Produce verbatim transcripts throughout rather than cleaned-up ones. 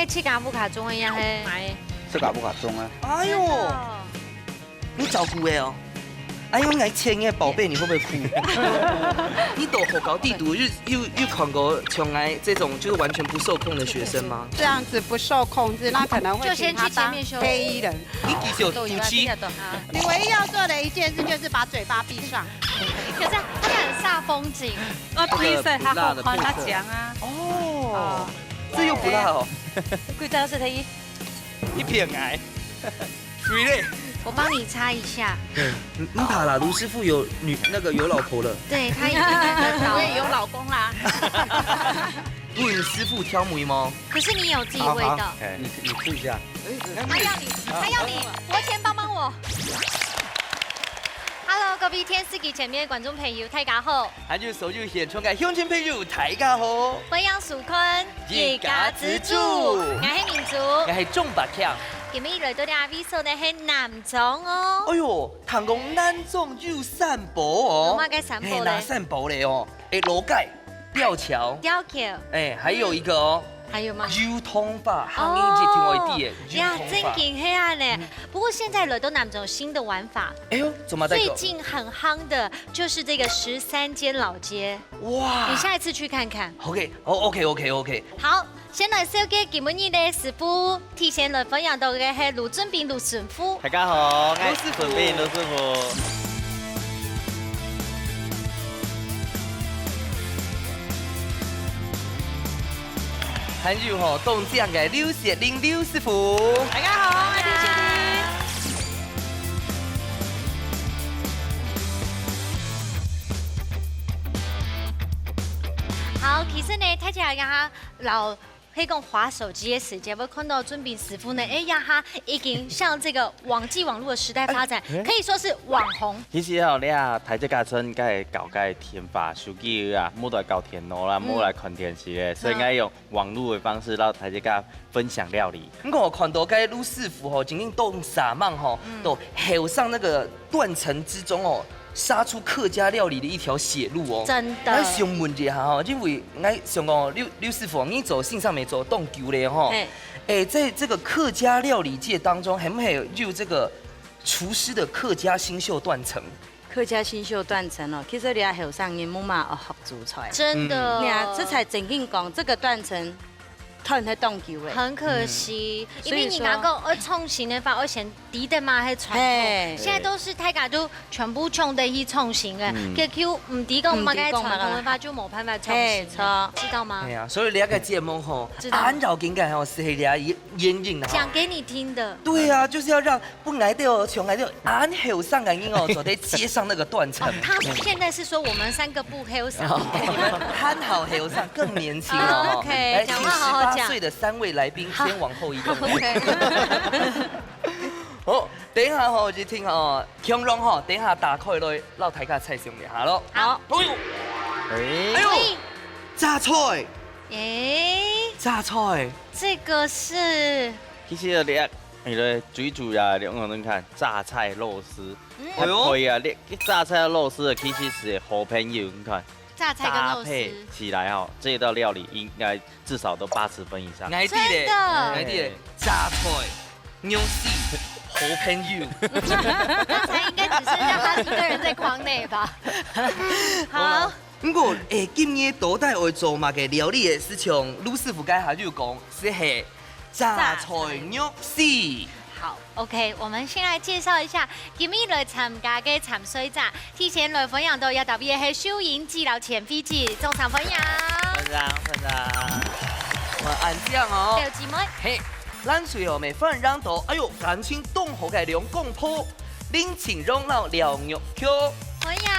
自家屋下種个也係。自家屋下種啊。哎喲，你照顧个哦。哎喲，𠊎親愛的寶貝，你會不會哭？你到學校裡肚又又又看過像𠊎這種就是完全不受控的學生嗎？這樣子不受控制，那可能會就先去前面休息。請他當黑衣人。你其實有肚臍。你唯一要做的一件事就是把嘴巴闭上。可是他很煞風景。啊，不是，他好看，他講啊。哦，這又不辣哦。貴州是第一。一片矮。水嘞。我幫你擦一下。嗯，你怕啦，盧師傅有女那個有老婆了。對，他已經在那倒了。我也有老公啦。不，你師傅挑眉毛。可是你有自己味道。好，好，你你试一下。他要你，他要你，伯贤幫帮我。Hello，各位電視機前面的觀眾朋友，大家好。還有所有現場个鄉親朋友，大家好。歡迎收看一家之煮。𠊎係明珠。𠊎係鍾百強。今日來到這位所呢係南庄哦。哎喲，聽講南庄有三寶哦。有麼个三寶嘞？嘿，哪三寶嘞哦？哎，老街、吊橋。吊橋。哎，還有一個哦。還有嗎？油桐花，哦，行業一定會知个，呀，油桐花。正經係恁呢。不過現在來到南庄新的玩法。哎喲，怎麼在搞？最近很夯的就是這個十三間老街。哇！你下一次去看看。OK，哦，OK，OK，OK。好，先來紹介今晡日个師傅，提前來分享到个係盧俊斌盧師傅。大家好，我係盧師傅。盧俊斌盧師傅。還有吼，當靚个劉雪玲劉師傅。大家好，我係劉雪玲。 好，其實呢，大家剛剛老黑講滑手機个時間，會看到俊斌師傅呢，哎呀哈，已經像這個網際網路的時代發展，哎，哎。可以說是網紅。其實吼，你啊，大自家村該搞該電話、手機啊，無得搞電腦啦，嗯。無來看電視个，所以應該用網路的方式，讓大自家分享料理。 毋過看到該盧師傅吼，真正當煞猛吼，嗯。到後生那個斷層之中哦，殺出客家料理的一條血路哦。真的。𠊎想問一下吼，因為𠊎想講，劉劉師傅，你做先生乜做當久了吼。嘿。哎，在這個客家料理界當中，還有沒有這個廚師的客家新秀斷層？ 客家新秀斷層哦，其實你啊後生人無嘛愛學煮菜。真的。嗯。你啊，這才正經講，這個斷層斷忒當久了。很可惜，嗯。因為人家講，所以說，愛創新个話，愛先知得嘛，係傳統。嘿。現在都是大家都全部衝著去創新个，嗯。結果毋知講麼个傳統个話，毋知講麼个。就無辦法創新了，嘿，著。知道嗎？哎呀，所以這個節目吼，知道。恁要緊个吼，係這個原因啊。講給你聽的。對啊，就是要讓 本來就像𠊎就恁後生个人哦，做得接上那個斷層。哦，他現在是說我們三個不後生。哦，你們還好後生，更年輕哦。哦，OK，來，講話好好講。請十八歲的三位來賓先往後移動。OK。好，等一下吼，就聽吼，共樣吼，等一下打開來，摎大家猜想一下咯。好。哎喲，哎。哎喲，哎。榨菜，哎。榨菜。這個是 其實這，你的水煮呀，你看，榨菜肉絲，嗯。哎喲。還可以啊，你榨菜肉絲其實是好朋友，你看。榨菜跟肉絲。搭配起來哦，這道料理應該至少都八十分以上。𠊎知咧，真的。𠊎知咧，榨菜、肉絲、好朋友。剛才應該只剩下他一個人在框內吧？好。毋過，欸，今日到底愛做麼个料理个事情，盧師傅該下就講，係係 榨菜肉絲。好，OK，我們先來介紹一下今日來參加个參賽者。提前來分享到這搭位个係秀英姐摎錢菲姐，掌聲歡迎。歡迎，歡迎。哇，恁靚哦。表姊妹。嘿，咱最後面歡迎到，哎喲，感情當好个兩公婆。 林清榮摎廖玉橋。歡迎。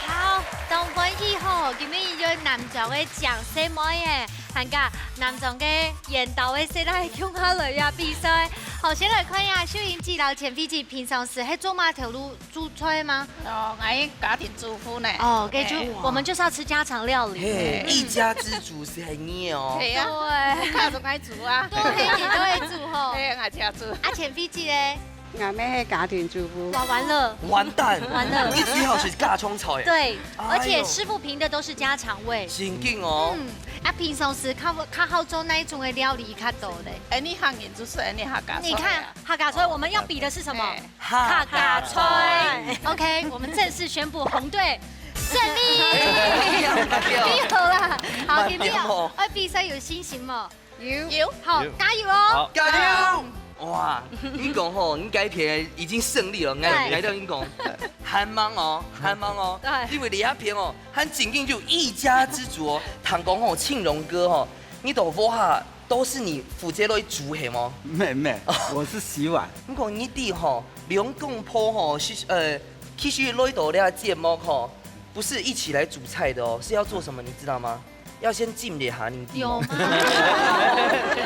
好，當歡喜吼，今日有男裝个靚細妹耶，還加男裝个緣投个細倈共下來呀比賽。好，先來看一下秀英姐摎錢菲姐平常時係做麼頭路煮菜嗎？哦，𠊎家庭主婦呢。哦，OK，就，哎。我們就是要吃家常料理。嘿，一家之煮係你哦。對呀，對。屋下就愛煮啊。對，你都會煮吼。對，𠊎自家煮。啊，錢菲姐咧？ 𠊎乜係家庭主婦。哇，完了，完蛋，完了。你最好係家常菜。對，哎喲。而且師傅評的都是家常味。正經哦。嗯，啊，平常時較，較好做哪一種的料理較多咧？哎，你客人就是哎，你客家菜啊。你看，客家菜，我們要比的是什麼？哎。客家菜。OK，我們正式宣布紅隊勝利。哎，不要，不要。沒有啦，好，慢點哦。停停哦。哎，比賽有信心無？ 有。有。好，有。加油哦！好。加油！哇，你講吼，你該片已經勝利了，𠊎，對。𠊎同你講，還吂哦，還吂哦，對。因為這片哦，還正經就一家之煮哦。聽講吼，慶榮哥吼，你到屋下都是你負責來煮係無？沒，沒，我是洗碗。你講你知吼，兩公婆吼，是，呃，其實來到這節目吼，不是一起來煮菜的哦，是要做什麼，你知道嗎？ 要先敬一下你弟哦。有嗎？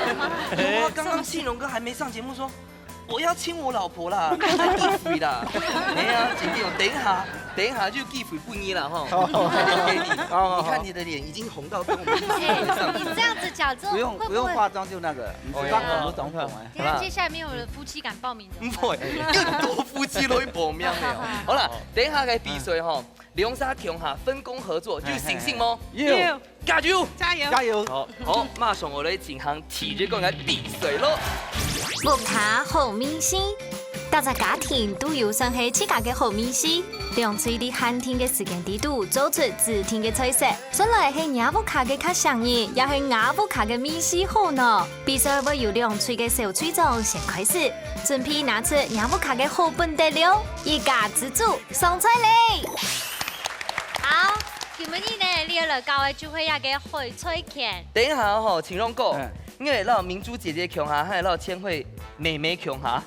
有嗎？有啊，剛剛慶榮哥還沒上節目說，「我要親我老婆啦，不要再忌諱啦。」沒啊，姐弟哦，等一下，等一下就忌諱不你了哈。好，好，好。你看你的臉已經紅到跟我們一起上。哎，你這樣子講，這不用，會不會不用化妝就那個，你是當紅的總統哎。好啦。等一下接下來沒有了夫妻敢報名怎麼辦？不會，更多夫妻都會報名的哦。好啦，等一下該比賽哈， 兩儕共下分工合作，就信心無？有。加油！加油！加油！好，好，馬上𠊎來進行第一關个比賽咯。屋下好味緒，逐隻家庭都有算係自家个好味緒。兩隊在限定个時間裡肚做出指定个菜色，算來係若屋下个較上癮，也係吾屋下个味緒好呢？比賽會由兩隊个小隊長先開始，準備拿出若屋下个好本底料，一家之煮 上菜咧！好，今晡日呢，你愛來教个就係這个海菜卷。等一下吼，慶榮哥，嗯。你愛摎明珠姐姐共下，還愛摎千惠妹妹共下。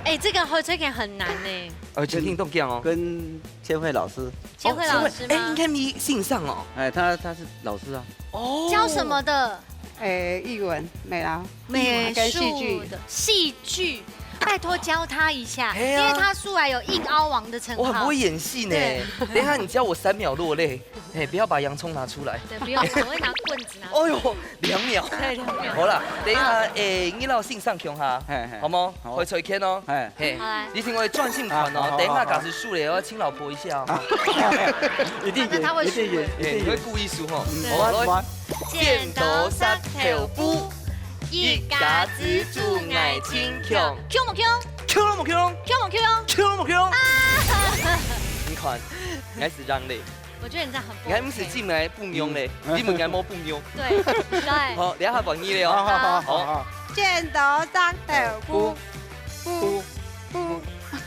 哎，這個海菜卷很難呢。呃，請聽懂講哦。跟千惠老師。千惠老師嗎？哦，千惠，哎，應該你姓尚哦。哎，他，他是老師啊。哦。教什麼的？ 誒，藝文、美勞、美術的，藝文跟戲劇。戲劇，拜託教他一下，嘿啊。因為他素來有硬凹王的稱號。我很不會演戲呢。對。等一下你教我三秒落淚，嘿，不要把洋蔥拿出來。對，不用，我會拿棍子拿出來。哎喲，兩秒。對，兩秒。好啦，等一下，好。誒，你摎先生共下，嘿，嘿。好無？好。開嘴拳哦。嘿。嘿，好來。你聽我專心看哦，好，好，等一下假使輸了，要親老婆一下哦。好。一定贏，那他會輸的。一定贏，一定贏。誒，你會故意輸吼。嗯，好，來。好啊，好啊。 剪刀石頭布，一家之煮𠊎盡強。強無強？強無強？強無強？強無強？啊！你看，𠊎係贏咧。我覺得你這樣很不OK。你還毋係進來不用咧，嗯。你們應該無不用。對，對。好，等一下換你咧哦。好，好，好，好，好。好。剪刀石頭布。 布，布，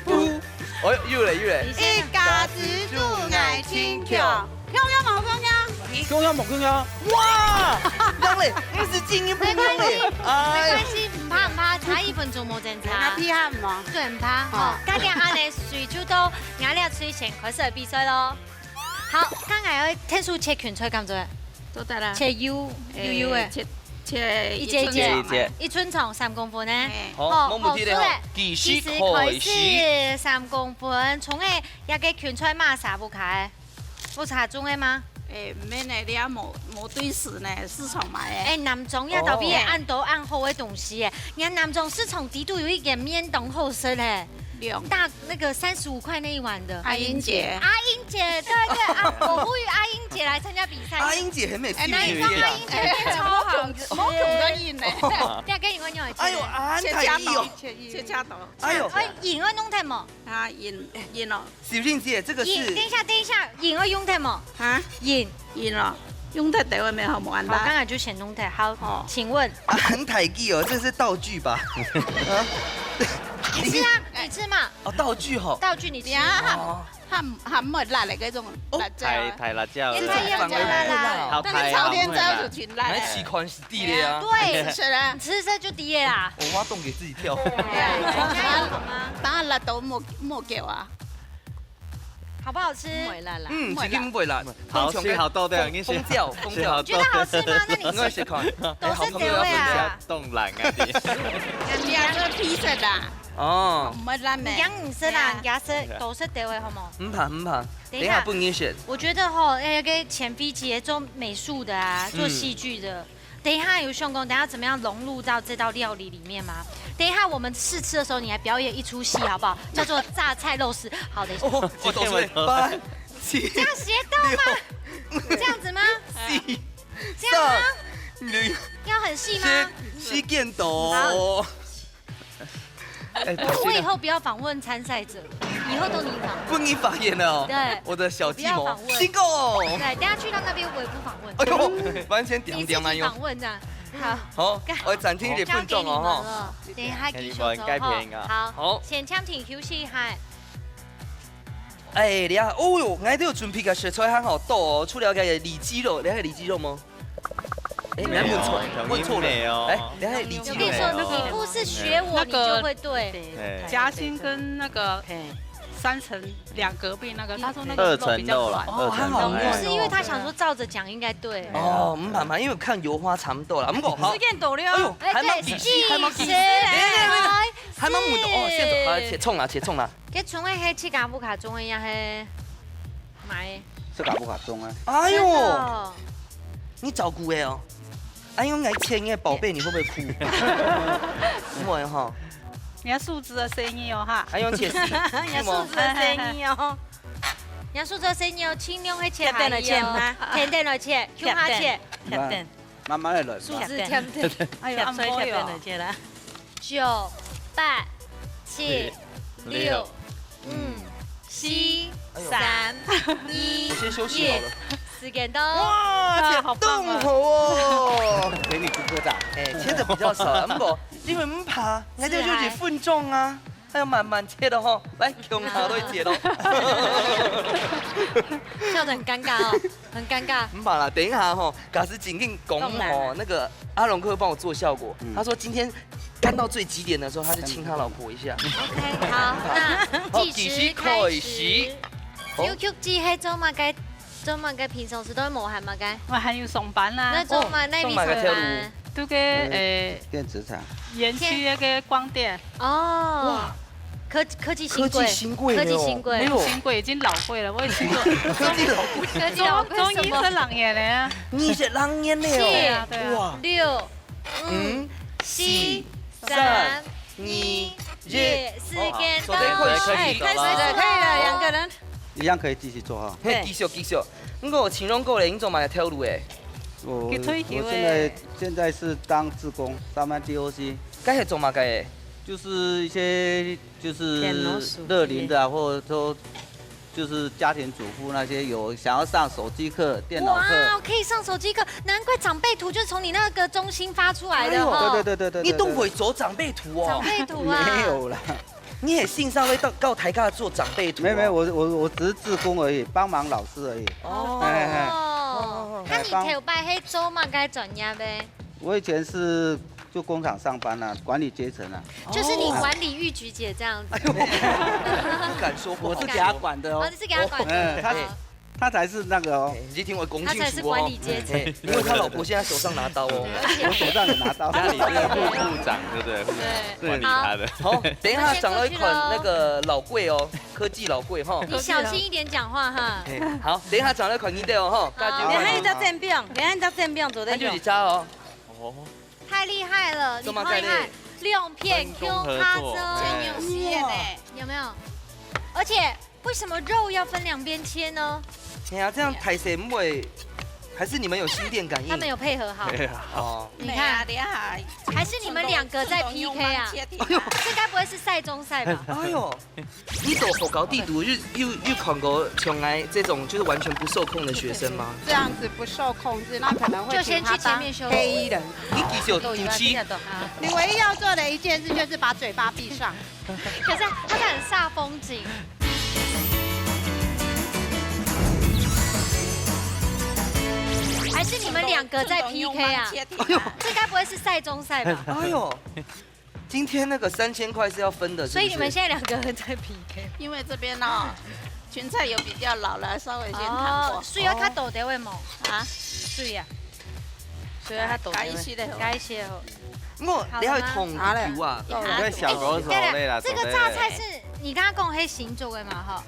布。哎，又來，又來。你先啊。一家之煮𠊎盡強，強強無強強？強強無強強？哇！當然，毋係精英不用咧。沒關係，哎。沒關係，毋怕，毋怕，差一分鐘無爭差。那批判嗎？對，毋怕。好。好，大家恁樣，誰就到，𠊎倈最先開始比賽咯。 好，剛才愛天數切芹菜敢做？做得啦。切幼，幼幼个。誒，切，切一節一節，一寸長。一寸長，三公分呢。誒。好，好，無問題了。好，好，出來。計時開始。計時開始，三公分，從誒，這個芹菜麼儕屋下个？屋下種个嗎？誒，毋免呢，你也無，無對時呢，市場買个。誒，南庄也特別哦。恁多恁好个東西誒，你看南庄市場底肚有一間麵當好食誒。 兩。大，那個三十五塊那一碗的。阿英姐。阿英姐，對，對，啊，我呼籲阿英姐來參加比賽。阿英姐很美，哎，那一張阿英姐的麵超好吃。哎，我懂，我懂你呢。你要跟你問你有沒有哎喲，啊，很大意哦。切，切，切，切，切，哎喲。哎，鹽愛弄忒無？啊，鹽，鹽哦。小玲姐，這個是鹽，等一下，等一下，鹽愛用忒無？啊？鹽。鹽哦，用忒就會無好玩啦。好，剛才就先弄忒。好，哦。請問。啊，很大意哦，這是道具吧？啊？你吃啊，你吃嘛。 哦，道具吼。道具你吃。呀，哦。還，還無辣的那種辣椒啊。哦。大，大辣椒。現在也辣啦。好，但是朝天椒就真辣的。來試看係知个啊。對。是啊。你吃這就知个啦。我挖洞給自己跳。對啊，人家有嗎？當然辣到莫，莫叫啊。好不好吃？不會辣啦。嗯，不會辣。一定不會辣。好，好吃好多的，你是，紅椒，紅椒。你覺得好吃嗎？那你吃。我也是看。都係調味啊。哎，好朋友要分享。凍卵啊，你。人家做披薩啦。 哦。毋會辣咩？你講毋識啦，人家食，都食調味，好無？毋怕，毋怕。等一下。等一下分你選。我覺得吼，那個錢飛姐做美術的啊，做戲劇的，嗯。等一下有想講，等一下怎麼樣融入到這道料理裡面嗎？等一下我們試吃的時候，你來表演一齣戲好不好？叫做榨菜肉絲。好，等一下。哦，我懂了。八、七、這樣斜動嗎？六、這樣子嗎？四、這樣嗎？三、二、要很細嗎？時間到。好。哎，我以後不要訪問參賽者，以後都你訪問。不，你發言了哦。對，我的小計謀，我不要訪問。成功。對，等下去到那邊我也不訪問。哎呦，完全點點啊喲。你自己訪問這樣。好。好，我暫停一分鐘哦，哈。交給你們了，等一下繼續走哈。好，好。先暫停休息一下。哎，你啊，哦喲，𠊎都有準備个食材還好多哦，除了該个里肌肉，你還有里肌肉嗎？ 哎，你還問錯，問錯了。哎，等下里肌肉。我跟你說，你不是學我，你就會對。哎。夾心跟那個三層兩隔壁那個，他說那個肉比較軟。二層肉啦，哦，還好。不是，因為他想說照著講應該對。哦，毋怕毋怕，因為看油花差不多啦。毋過好。時間到了。哎呦，還蠻仔細，還蠻仔細。哎，對，是。哎，哎，哎，還蠻穩的哦，現在好，切蔥啦，切蔥啦。該蔥个係自家屋下種个，也係買的？自家屋下種啊。哎呦，真的哦。你照顧的哦。哎呦，𠊎親愛的寶貝，你會不會哭？不會哈。你要樹枝的聲音哦哈。哎呦，切絲，你要樹枝的聲音哦。你要樹枝的聲音哦，盡量會切下去哦。切斷了切嗎？切斷了切，向下切。切斷。慢慢的來。樹枝切斷。哎呦，切斷了切啦。 九、八、七、六、五、四、三、二、先休息好了。一，時間到。哇，哇，切好棒啊。當好哦！給你鼓鼓掌。哎，切得比較少啊，不過因為毋怕，那就六分鐘啊，還要慢慢切的吼。來，共下來切咯。笑得很尷尬哦。 很尷尬。毋怕啦，等一下吼，假使正經講吼，講來啦。那個阿龍哥幫我做效果，嗯。他說今天幹到最極點的時候，他就親他老婆一下。OK，好，那好，計時開始。計時開始。好。小菊姊係做麼个？做麼个？平常時都會無閒麼个？𠊎還有上班啊。那做麼个？哦，那平常上麼个？都該，呃，電子廠。園區那個光電。哦。哇。 科，科技新貴，科技新貴的哦。科技新貴。沒有。新貴已經老貴了，我已經做，科技老貴。科技老貴什麼？做，做二十六年了呀。二十六年了哦。是。對啊，對啊。哇。六、五、嗯，四、四、三、三、二、二、一，時間到。好，好，手機開始。哎，開始了，可以了，兩個人。一樣可以繼續做哈。嘿，繼續，繼續。毋過我形容過了，你做麼个頭路誒？我，佢退休誒。我現在，現在是當志工，上班D O C。該係做麼个誒？ 就是一些，就是樂齡的啊，或者說，就是家庭主婦那些有想要上手機課、電腦課。哇，可以上手機課，難怪長輩圖就從你那個中心發出來的哈。哎呦，對，對，對，對，對，你都會做長輩圖哦？長輩圖啊。沒有啦。你也線上會到，到大家做長輩圖哦？沒有，沒有，我，我，我只是志工而已，幫忙老師而已。哦。哎，哎，哎。哦，那你頭擺係做麼个專業的？我以前是 就工廠上班啊，管理階層啊。就是你管理御菊姐這樣子。哎呦，不敢說，不好說。我是給他管的哦。哦，你是給他管的。嗯，他，哦。他才是那個哦。哎，你聽我講清楚哦。他才是管理階層。哎，因為他老婆現在手上拿刀哦。對，而且我手上有拿刀。家裡這個部，部長，對不對？對。管理他的。好，等一下，長老一款那個老貴哦，科技老貴哈。你小心一點講話哈。哎，好，等一下，長老一款你的哦哈。好。你還有一隻煎餅，你還有一隻煎餅做得用。那就一隻哦。哦。 太厲害了，你做麼个咧？看一下，兩片共下做。分工合作，哎。真有實驗欸。有沒有？而且為什麼肉要分兩邊切呢？哎呀，這樣大細毋會，還是你們有心電感應？他們有配合好。對啊。哦。你看，等一下，還是你們兩個在P K啊？哎呦。這該不會是賽中賽吧？哎呦。 你到學校底肚有，有，有看過像𠊎這種就是完全不受控的學生嗎？這樣子不受控制，那可能會就先去前面休息。請他當黑衣人。你繼續主持。你唯一要做的一件事就是把嘴巴閉上。可是他在很煞風景。還是你們兩個在P K啊？哎呦。這該不會是賽中賽吧？哎呦。 今天那個三千塊是要分的，是不是？所以你們現在兩個人在P K。因為這邊哦，芹菜有比較老了，稍微先燙過。哦，水要較多點會無？啊？水啊。水要較多點會。加一些的。加一些哦。莫，你要同球啊。好了嗎？好了。你看小狗手累了，哎，等一下，這個榨菜是你剛剛講黑行走的嘛，哈？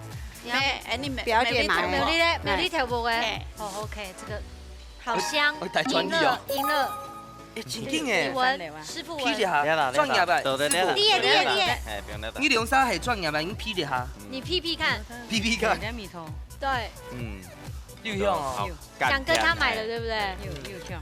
沒，哎，你沒，表姐買的。沒有，沒有，沒有，沒有，沒有。嘿。哦，OK，這個好香。哎，帶專利哦。贏了，贏了。哎，真緊哎，你聞，師傅聞。鼻一下，專業哎，師傅。你也，你也，你也。哎，不用那个。你兩儕係專業哎，你鼻一下。你鼻鼻看。鼻鼻看。有味道。對。嗯。有香哦。有。想跟他買了，對不對？有，有香。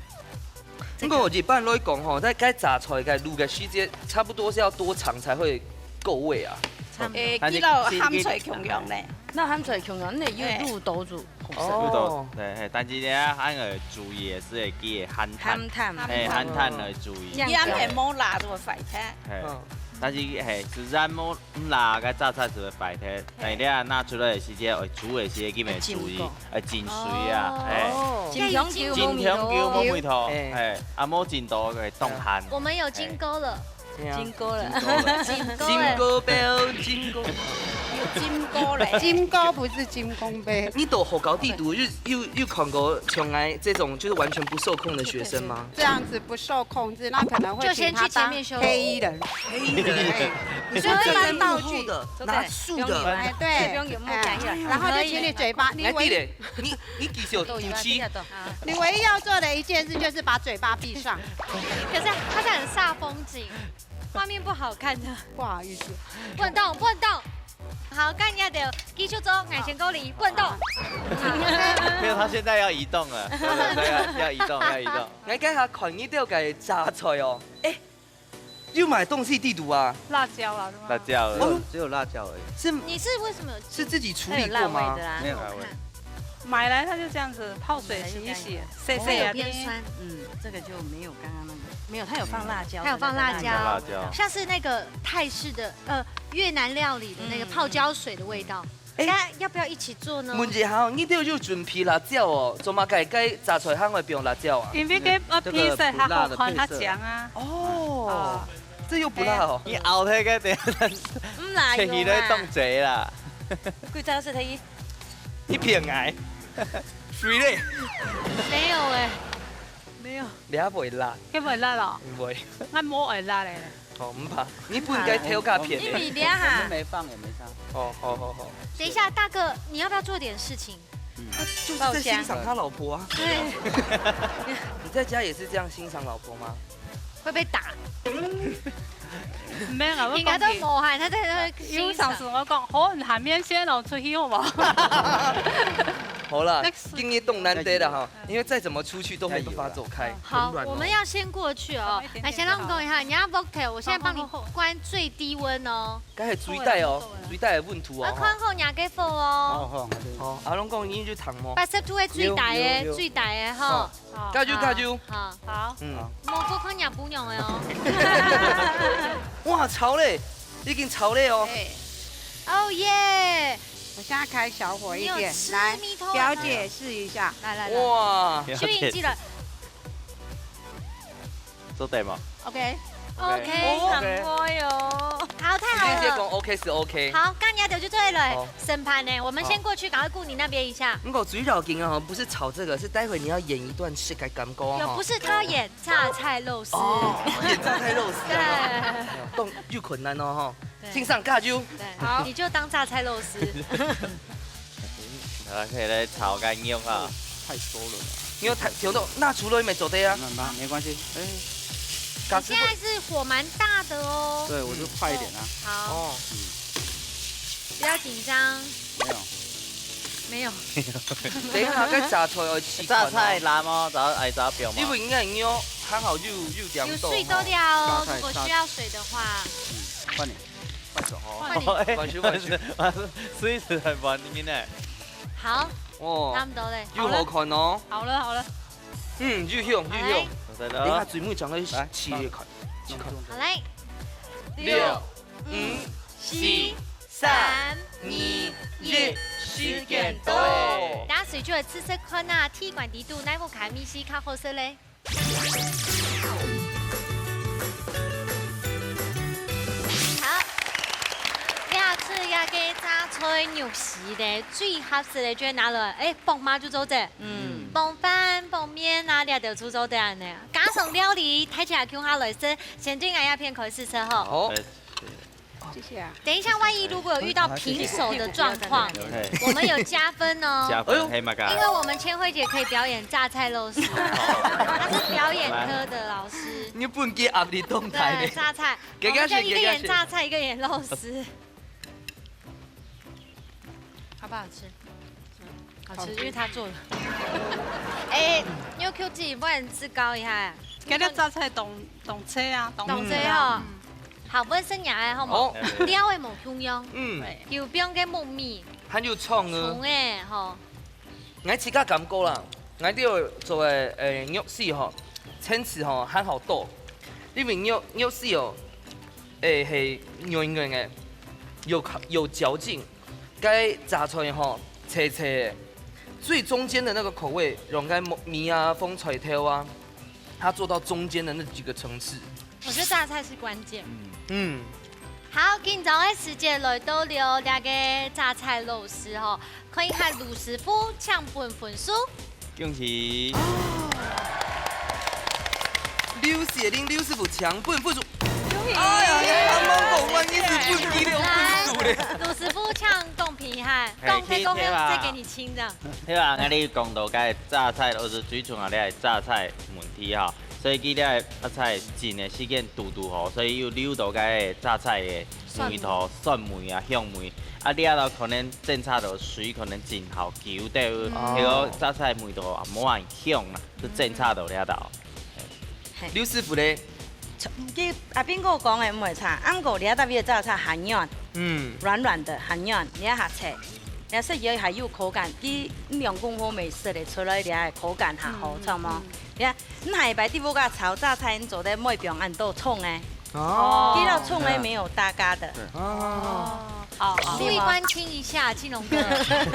不過一般來講吼，在該榨菜該滷个時間，差不多是要多長才會夠味啊？差不多。誒，佢摎鹹菜共樣呢。那鹹菜共樣，那又滷到煮。哦。滷到，對，嘿，但是呢，還有注意的是，會記得鹹淡。鹹淡。嘿，鹹淡來注意。這樣就好。佢還係無辣就會壞忒。嘿，嗯。但是，嘿，自然無 嗯啦，該榨菜就會壞忒。但係你啊，拿出來个時節，愛煮个時節，記得注意，愛浸水啊，哎。哦。浸香菇，浸香菇，無味道，哎。哎，啊，無浸到个當鹹。我們有金哥了。哎。金哥了。金哥了。金哥了。Jingle bell，金哥。有金哥嘞。金哥不是金公杯。你到學校底肚有，有，有看過像𠊎這種就是完全不受控的學生嗎？這樣子不受控制，那可能會請他當黑衣人。就先去前面休息。黑衣人。哎，你說站在幕後的，拿樹的。哎，對，不用有目感。哎，然後就請你嘴巴，你唯一，哎，對嘞，你，你繼續，主持。你唯一要做的一件事就是把嘴巴閉上。可是他這樣很煞風景，畫面不好看的。不好意思。不能動，不能動。好，該你就繼續做，𠊎先過來，不能動。沒有，他現在要移動了，對，對，對，要，要移動，要移動。 𠊎該下看你兜个榨菜哦，哎，有買東西底肚啊？辣椒啊，對嗎？辣椒而已。哦，只有辣椒而已。是，你是為什麼有，是自己處理過嗎？它有辣味的啦。沒有。辣味。買來它就這樣子泡水洗一洗，買來就這樣子。曬曬啊。哦，有偏酸，嗯，這個就沒有剛剛那個，沒有，它有放辣椒，嗯，它有放辣椒，辣椒。像是那個泰式的，呃，越南料理的那個泡椒水的味道。嗯。 哎，那要不要一起做呢？問一下哦，你兜有準備辣椒哦，做麼个該榨菜還會放辣椒啊？因為該，呃，這個皮色較好看，較香啊。哦，哦。這又不辣哦。你拗忒該等下，毋辣，切起來當濟啦。有啦。幾隻是忒？你騙𠊎，水嘞？沒有欸，沒有。你還會辣？該會辣哦？會。𠊎無愛辣嘞。 哦，毋怕，你本該偷較便宜。因為這下。我們沒放也沒差。哦，好，好，好。等一下，大哥，你要不要做點事情？嗯。他就是在欣賞他老婆啊。對。你在家也是這樣欣賞老婆嗎？會被打。沒有啦，我講你。應該都無害，他在那邊欣賞。有上次我講，好，你下面先摎出去好不好？好啦，今日當難得了哈。 因為再怎麼出去都沒辦法走開，好，很軟哦。我們要先過去哦。來，先讓我們講一下，你要 voltage，我現在幫你關最低溫哦。該係最低哦，最低个溫度哦，啊，看好若个火哦。好，好，好。哦，阿龍講你就聽無。八十度个最低个，有，有，有。最低个吼。好，加油，加油。好。好。嗯。好。莫過看若餔娘个哦。哇，炒嘞，已經炒嘞哦。哎。Oh yeah！ 我現在開小火一點，你有吃米頭啊？來，表姐試一下。來，來，來。哇。表姐。收音機了。做得嗎？OK。OK，OK。很會哦。好，太好了。直接講OK是OK。好，該你就對了。好。審判呢，我們先過去，趕快顧你那邊一下。如果主角贏了哈，不是炒這個，是待會你要演一段戲，該感覺哈。有，不是他演，榨菜肉絲。哦，演榨菜肉絲啊。對。動，有困難哦哈。 對。欣賞加油。對，好。你就當榨菜肉絲。好，可以來炒乾肉哈。太熟了啦。你有太，調到，那除了沒做的啊？那，那沒關係，哎。你現在是火蠻大的哦。對，我就快一點啊。好。哦。嗯。不要緊張。沒有。沒有。等一下，該榨菜要起鍋哦。榨菜爛哦，找，哎，找表嗎？因為應該你有還好有，有點多哦。有水倒掉哦，榨菜，如果需要水的話。嗯，換你。 換手哦。換你。換手，換手。水是很穩定的。好，哦，差不多嘞。又好看哦。好了，好了。嗯，又香，又香。好嘞。等一下最尾將來試試看，試看。好嘞。六、五、四、三、二、一，時間到。大家隨就來試試看啊，鐵觀底肚哪屋下个味緒較好食嘞？ 好，這次這个榨菜肉絲咧，最合適个就拿來，哎，傍晚就做得。嗯。傍飯、傍麵啊，這兜就做得恁呢。家常料理，大家共下來食，先對𠊎這片開始食吼。好。哎，谢谢啊。等一下，万一如果有遇到平手的状况，嘿，我们有加分哦。加分，哎呦嘿嘛个因。为我们千惠姐可以表演榨菜肉丝，她是表演科的老师。你分佢壓力當大对，呢。榨菜，给给我们就一个给给演榨菜，一个演肉丝。好不好吃？好吃，因为他做的。哎，你有 Q 自己，不然自高一下。今日榨菜當當脆啊，当真哦。好，我先拿来好吗？哦，料的无共样，嗯，有放个木米，很有创意。虫哎吼。我自家感觉啦，我都有做个呃肉丝吼，层次吼还好多，因为肉肉丝哦，诶系软软个，有口有嚼劲，该榨菜吼脆脆个，最中间的那个口味，用该木米啊、风菜头啊，它做到中间的那几个层次。我觉得榨菜是关键。嗯，好，今朝个时间来到了这个榨菜肉丝吼，看一下刘师傅抢分分数。恭喜！刘雪玲刘师傅抢分分数。哎呀，你刚刚讲完你是分低了分数嘞。刘师傅抢公平哈，嘿公平公平，可以可以吧再给你亲这样。对吧？我你讲到个榨菜，都是最重要个榨菜问题哈，所以佢个榨菜浸个时间堵堵好，所以又留到个榨菜个味道、酸味啊、香味啊，你啊可能浸差到水可能浸好久，对不？哦那个榨菜味道啊，冇很香啊，就浸差到了到。刘师傅嘞，佢阿斌哥講个毋會差，毋過你這搭个榨菜還軟，嗯，軟軟的還軟，你還脆，你食起來還有口感，佢兩公婆美食的出來，你个口感還好，知道嗎？你看，你下一擺地方个炒榨菜，你做得莫放恁多蔥哎，哦佢到蔥哎沒有大家的，哦，好，注意关心一下，庆龙哥。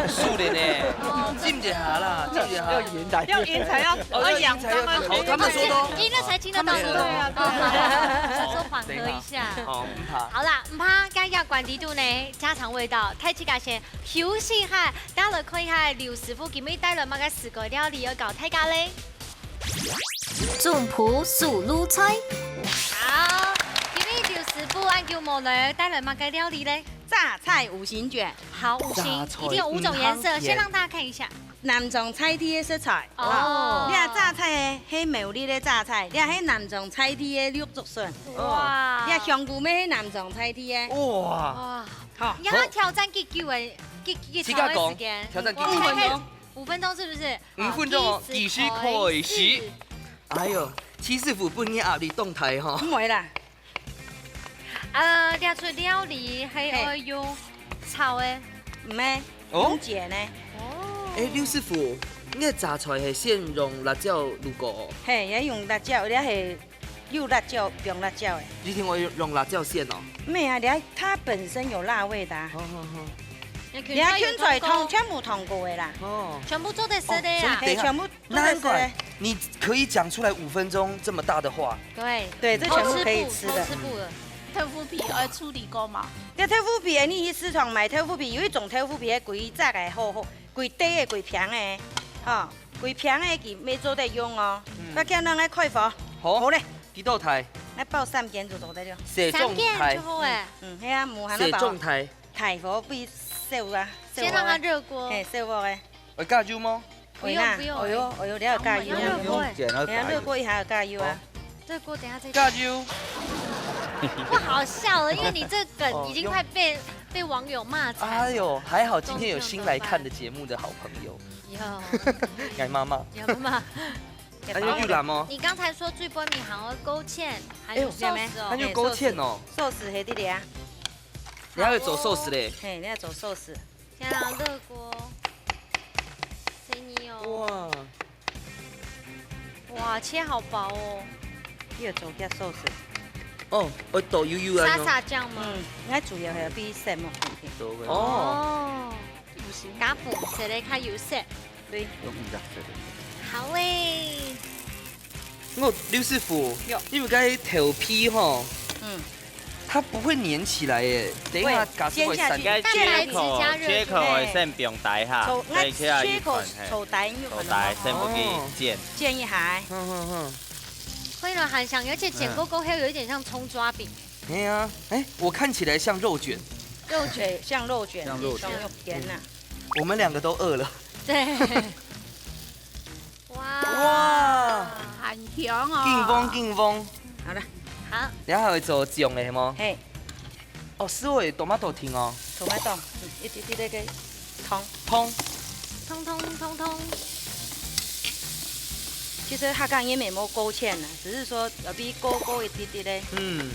输的呢，浸一下啦，浸一下。要赢才要赢才要哦，要赢才要，哦，他们说的哦。赢了才进得到他们说的哦。哦。好好好，说说说，缓和一下。哦，唔怕。好啦，毋怕，今日關底肚呢，家常味道，大自家先休息一下，等下來看一下劉師傅今日帶來麼个自家料理要教大家咧。總鋪手路菜。好，今日劉師傅恁久無來，帶來麼个料理咧？榨菜五星卷，好，五星，榨菜一定有五種顏色，五星卷先讓大家看一下。南庄在地个食材。哦你看榨菜係苗栗个榨菜，你看係南庄在地个綠竹筍，哇，你看香菇乜係南庄在地个，哇，哇，吼。你要挑戰幾久个，幾幾自家講長个時間？挑戰幾五分鐘久？五分鐘是不是？五分鐘哦，幾時開始？哎喲，七師傅分你壓力當大吼。毋會啦，呃，這出料理係愛用炒个。毋係，哦用煎个。哦。哎，劉師傅，你个榨菜係先用辣椒滷過哦？嘿，也用辣椒，也係有辣椒，放辣椒个。一定愛用辣椒先哦。毋係啊，你看它本身有辣味的啊。好好好。你你看芹菜湯湯全部燙過个啦，哦，全部做得食个啊哦。等一下嘿，全部都難怪係食个。你可以講出來五分鐘這麼大的話。對，對，這全部可以吃的。偷吃步了。豆腐皮愛處理過嗎？這豆腐皮，你去市場買豆腐皮，有一種豆腐皮係規隻个，好好，規塊个，規平个，吼，規平个佢乜做得用哦。嗯我叫人來開火，好，好咧，幾多大？來爆三件就做得了。細中大三件就，好哎，嗯，係啊，無閒細到爆。中大。大火必燒啊，先讓它熱鍋。嘿，燒鑊个。愛加油嗎？不用不用哎喲，哎喲，你要加油要熱鍋哎，煎了你要熱鍋一下要加油啊。熱鍋等一下再加油。不好笑了，因為你這梗已經快被被網友罵慘了。哎喲，還好今天有新來看的節目的好朋友，有愛媽媽。有嗎？還有玉蘭嗎？你剛才說最背面還有勾芡，還有壽司哦。還有勾芡哦，壽司係這裡啊，你還會做壽司咧？嘿，你要做壽司。先讓熱鍋，細膩哦。哇，哇，切好薄哦。你要做隻壽司。哦，我倒油油啊。沙沙醬嗎？嗯，應該主要係比色目一點。哦，哦，加紅色个較有色。對，用一隻色的。好欸。我劉師傅有，因為該豆皮吼，嗯，它不會黏起來耶。等一下，會加水會散煎下去該切口，蛋白質加熱切口會先放底下，炒再去下去切口粉，嘿，炒蛋有可炒能嗎底先不去煎。煎一下。哼哼哼，會了，很香，而且剪勾勾，還有一點像蔥抓餅。哎呀，哎，我看起来像肉卷。肉卷像肉卷，像肉卷像肉卷呐。我们两个都饿了。对。哇哇，很香哦。劲风劲风，好了，好，等下还会做酱的吗？嘿，哦，是会tomato丁哦。tomato，嗯，一滴滴那个汤。通，通通通通。其实客家人也没勾芡呐，只是说要比勾勾一滴滴嘞。嗯。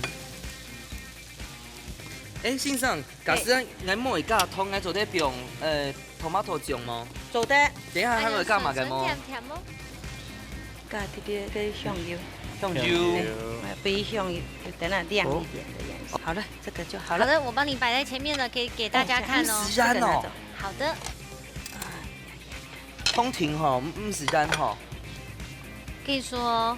哎，先生，假使俺我加通，俺做得用呃tomato酱吗？做得，等一下还会加嘛个吗？甜甜哦。加一滴滴个香油，香油。哎，比香油有点那亮一点的颜色。好了，这个就好了。好的，我帮你摆在前面了，可以给大家看哦。哦，这样是哦。好的，通停吼，毋毋是干吼。跟你说，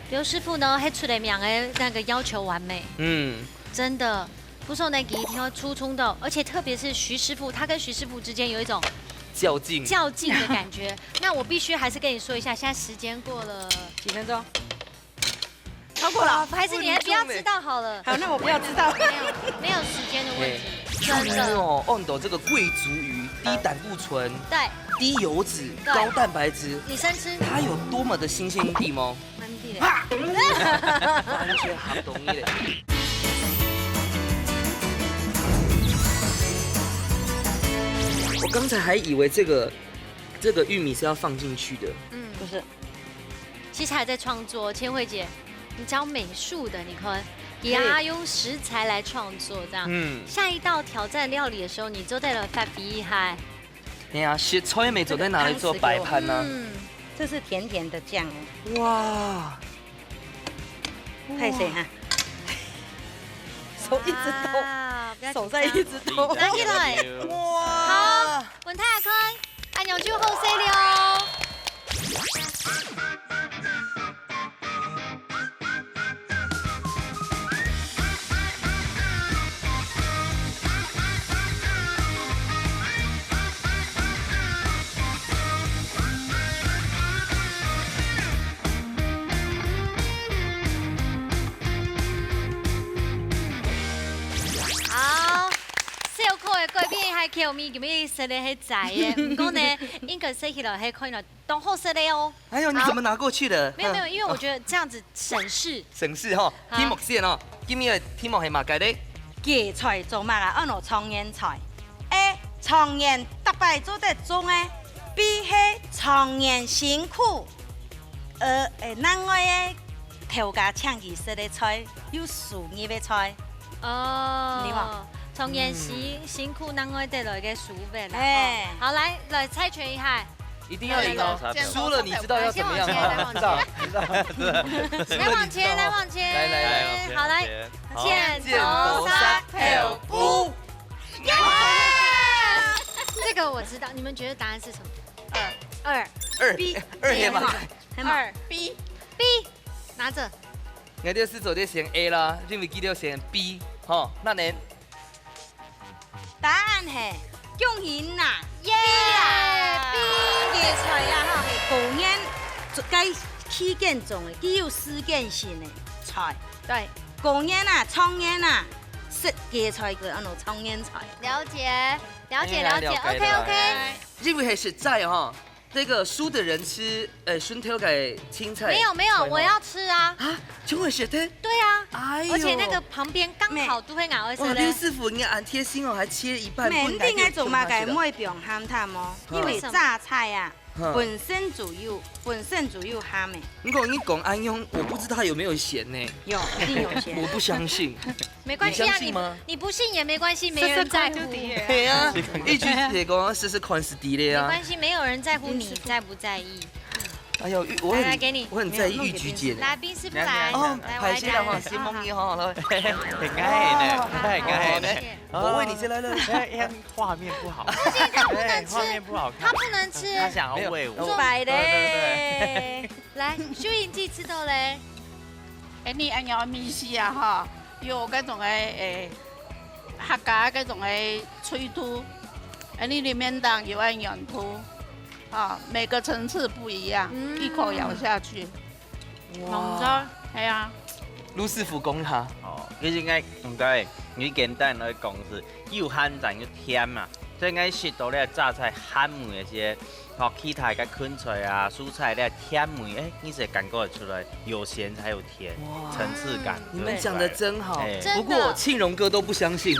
刘师傅呢，还出了名的那个要求完美，嗯，真的。不是那个一定要粗粗的，而且特别是徐师傅，他跟徐师傅之间有一种较劲。较劲的感觉。那我必须还是跟你说一下，现在时间过了，几分钟？超过了，还是你还不要知道好了。好，那我不要知道。没有没有时间的问题，真哎的。呦，哦，你懂这个贵族鱼，低胆固醇、对，低油脂、对高蛋白质，你先吃，它有多么的新鲜地吗？慢点。完全好懂你嘞。我刚才还以为这个这个玉米是要放进去的，嗯，不是，其实还在创作，千惠姐，你教美术的，你看，也要用食材来创作这样。嗯，下一道挑战料理的时候，你做得来发挥一下。哎呀，食材没准备拿来做摆盘呢。嗯，这是甜甜的酱哦，哇，派谁哈？手一直抖，哇不要紧张手在一直抖。拿起来。哇，文泰阿坤，阿牛就好势了哦。好，小可个改變還口味，今日食个係齋个，毋過呢，應該食起來係可以當好食个哦。哎呦，你怎么拿过去的？没有没有，因为我觉得这样子省事。省事吼，好題目先哦，今日个題目係麼个咧？芥菜做麼个安到狀元菜？A，狀元逐擺做得種个；B係狀元辛苦。呃，誒，另外个頭家請佢食个菜，有收入个菜。你哦嘛，狀元辛辛苦難愛得來个收入啦。哎吼好，來來猜拳一下，一定要贏哦来，来输了你知道要怎么样吗？先往前，先往前，来往前，来往前，来来来好来，好剪剪刀石头布，这个我知道，你们觉得答案是什么？二二二 B 二係嘛？係嘛二 B B，拿着。我就是做得選 A 啦，因為佢兜選 B，吼，那呢？答案係恭喜啦！耶！B 芥菜啊，吼，係過年該期間種个，佢有時間性个菜。对，過年啊，狀元啊，食芥菜个安到狀元菜。了解了解了解，OK OK。因為係實在吼，這個輸的人吃，呃，順頭个青菜。没有没有，我要吃啊。啊，就會食的。对啊，哎呦而且那个旁边刚好都会咬哇，刘的。師傅，你恁貼心哦，還切一半。毋係，分開你點解做麼个給我們吃的毋愛放鹹淡哦？嗯因為榨菜啊，嗯本身就有本身就有鹹个。如果你講恁樣，我不知道它有沒有鹹呢。有，一定有鹹。我不相信。没关系啊，你相信吗你你不信也没关系，没人在乎。對啊，一直也講試試看係對的啊。没关系，没有人在乎你在不在意。哎呦，玉我很来来给你我很在意玉菊姐呢。来，冰师傅来，哦，来，拍謝了哈，我来讲先問你哈，來。很愛呢，他很愛呢。谢谢我為你先來了。哎，哎，畫面不好，他不能吃哎畫面不好看，他不能吃，他想要餵我。沒有擺對對對咧。来，秀英姐知道嘞。哎，你恁樣味緒啊哈，有該種个誒，客家該種个炊肚，哎，你裡面當有恁樣肚，啊，每個層次不一樣，嗯一口咬下去，濃汁，哎呀，盧師傅講一下。哦，其實𠊎毋該，你簡單來講係又鹹淡又甜嘛，所以𠊎食到這榨菜鹹味个時節，吼，其他个芹菜啊、蔬菜這甜味，哎，你是感覺得出來，有鹹才有甜，哇，層次感。你們講得真好，哎。真的。不過慶榮哥都不相信。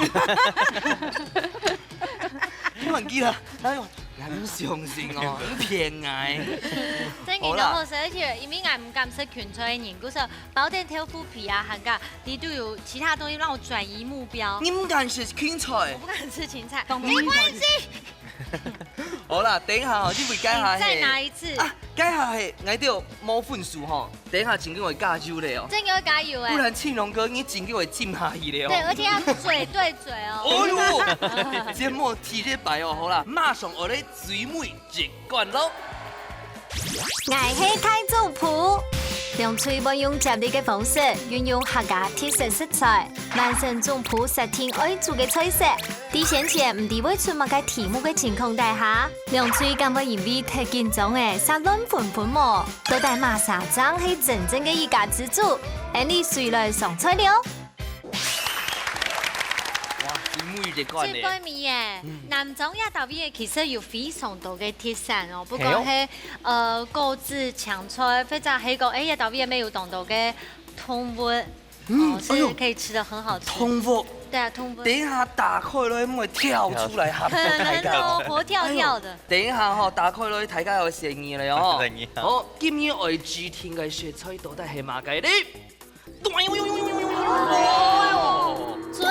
你忘記了？哎呦，你還不相信哦，你騙𠊎。真个好啦。當好食，而且因為𠊎毋敢食芹菜个人，故所包點豆腐皮啊，還有裡肚有其他東西讓我轉移目標。你毋敢食芹菜？我不敢吃芹菜，沒關係。好啦，等一下哦，因為該下係，你再拿一次。啊，該下係，𠊎兜無分數吼，等一下正經會加油咧哦。真个會加油欸。不然慶榮哥，你正經會浸下去咧哦。對，而且要嘴對嘴哦。哦喲，節目第一擺哦，好啦，馬上愛來最尾一關咯。 𠊎係大主廚。兩隊會用接力个方式，運用客家特色食材，完成主廚設定愛煮个菜色。在先前毋知會出麼个題目个情況底下，兩隊敢會因為忒緊張了，煞亂紛紛無？到底麼儕正係真正个一家之煮？𫣆俚隨來上菜了。哇，最尾一關呢？最尾耶，嗯。南庄這搭位其實有非常多个特產哦，不管係，係哦。 呃，果子、青菜，或者係講，哎，這搭位也有當多个動物，嗯，哦，哎喲，是可以吃的，很好吃。動物。對啊，動物。等一下打開來，會跳出來，可能哦，活跳跳的。哎喲，等一下吼，打開來，大家有嫌疑了哦。嫌疑啊。好，今日愛指定个食材到底係麼个呢？ 準毋準？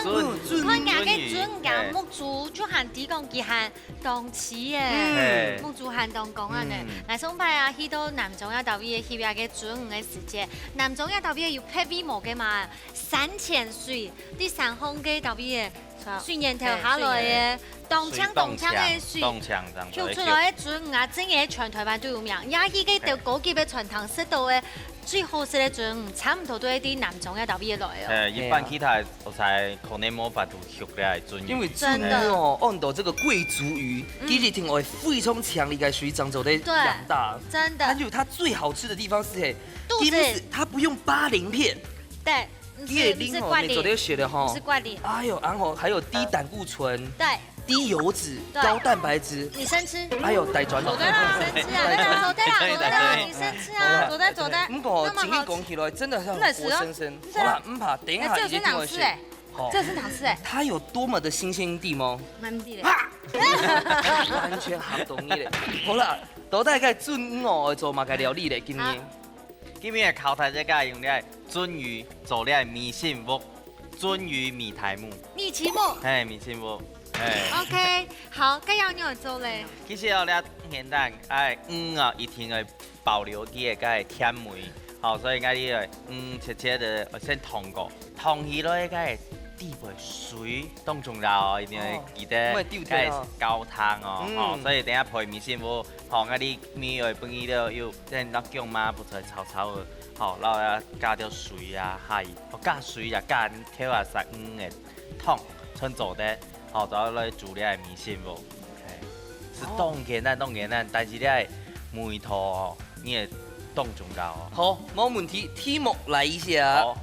準，準，看佢个準，佢个目珠就還知講佢還當細耶，嗯。目珠還當光恁呢。嗯。𠊎上擺啊，去到南庄這搭位翕這个鱒魚个時節，南庄這搭位有別位無个嘛，山泉水，在山項个搭位，水源頭下來个，當強當強个水，水當強，當強，泅出來个鱒魚啊，真个全台灣都有名。也去該兜高級个餐廳食到个 最好食个鱒魚，差毋多都係在南庄這搭位來哦。呃，一般其他所在可能無法度畜這个鱒魚。因為鱒魚哦，真的。按照這個桂竹魚，嗯。佢一定愛非常強力个水漲做得養大。對，真的。還有它最好吃的地方是，嘿，肚子。因為是它不用巴林片。對，毋係，佢个靈魂，毋係割裂。你做得學的吼。毋係割裂。哎喲，然後還有低膽固醇。對。 低油脂、對。高蛋白質。你先吃。哎喲，大轉了。做得啦，先吃啊，做得啦，做得啦，你先吃啊，做得，做得。毋過，那麼好吃。真个講起來，真的是很活生生。真的是啊。好啦，毋怕，等一下一定會食。哎，這是哪隻欸？好。這是哪隻欸？它有多麼的新鮮地嗎？蠻地嘞。啊！完全合懂你嘞。好啦，到底該鱒魚哦，愛做麼个料理嘞？今日？好。今日个考題這个用个鱒魚做了米心屋。 鱒魚米苔目。米苔目。嘿，米苔目。嘿。OK，好，該愛仰般做咧？其實哦，這簡單，哎，魚啊，一定愛保留佢个該甜味。好，所以𠊎這个魚切切仔，先燙過，燙起來該底背水當重要哦，一定愛記得，哦，莫丟掉哦。該高湯哦，嗯。吼，所以等下配米心屋，吼，𠊎這米愛分佢了，又再拿薑嫲，不才炒炒仔，吼，然後要加點水啊，下去。 哦，加水啊，加調啊，殺魚个湯，全做得，吼，做來煮這个米心屋。嘿，係當簡單，當簡單，但是這个味道哦，你會當重要哦。好，無問題，題目來一下。好，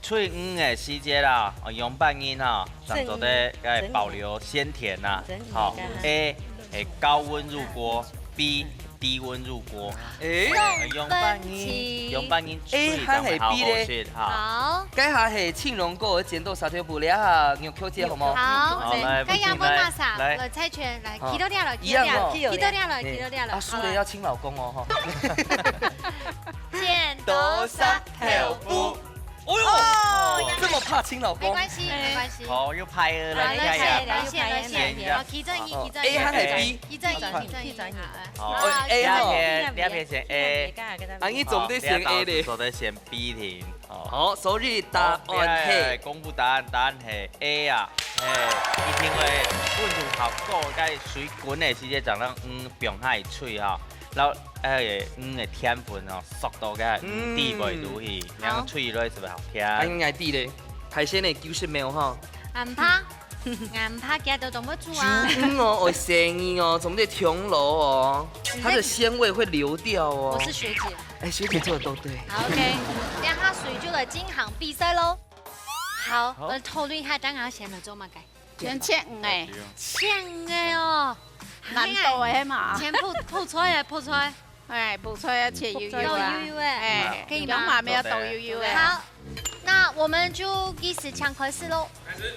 炊魚个時節啦，哦，仰般形吼，正做得該保留鮮甜啊。整理，整理，好，整理。A，欸，高溫入鍋，B， 低溫入鍋。欸。仰般形，仰般形炊正會好好食哈。好。該下係青龍哥个剪刀石頭布，這下玉秋姐好無？好，好，來，該也問麼儕？來。來猜拳，來，好。企到這來，企到這，一樣哦。企到這來，企到這來。啊，輸了要親老公哦，哈。剪刀石頭布。 哦喲，哦，這麼怕親老公。沒關係，沒關係。好，又拍了，好，來，你看一下。來，來，來，來，來，好，其中一，其中一。A還係B？其中一，其中一。好，好，A吼。這片，這片選A。啊，你總得選A咧。好，這道做得選B題。哦。好，所以答案係。好，來，公布答案，答案係A啊。嘿，一定會溫度好，過該水滾个時節，正讓，嗯，放下去炊哈。 然後，哎，嗯，个甜分哦，縮到該，嗯，嗯，底背肚去，好。然後炊落去係毋係好甜？哎，𠊎知咧，海鮮个九十秒吼。啊，毋怕。俺怕佢都懂不住啊。豬哦，我生意哦，怎么得琼楼哦？它的鲜味会流掉哦。我是学姐。哎，学姐做的都对。好，OK，等下水就來進行比賽咯。好，好。我討論一下，等下先來做麼个？先切魚哎，切魚哎哦，難度哎嘛。先泡，泡菜啊，泡菜。 哎，泡菜啊，切幼幼啊。豆油油哎，哎，可以嗎？用麻咩豆油油哎。好，那我們就計時請開始咯。開始。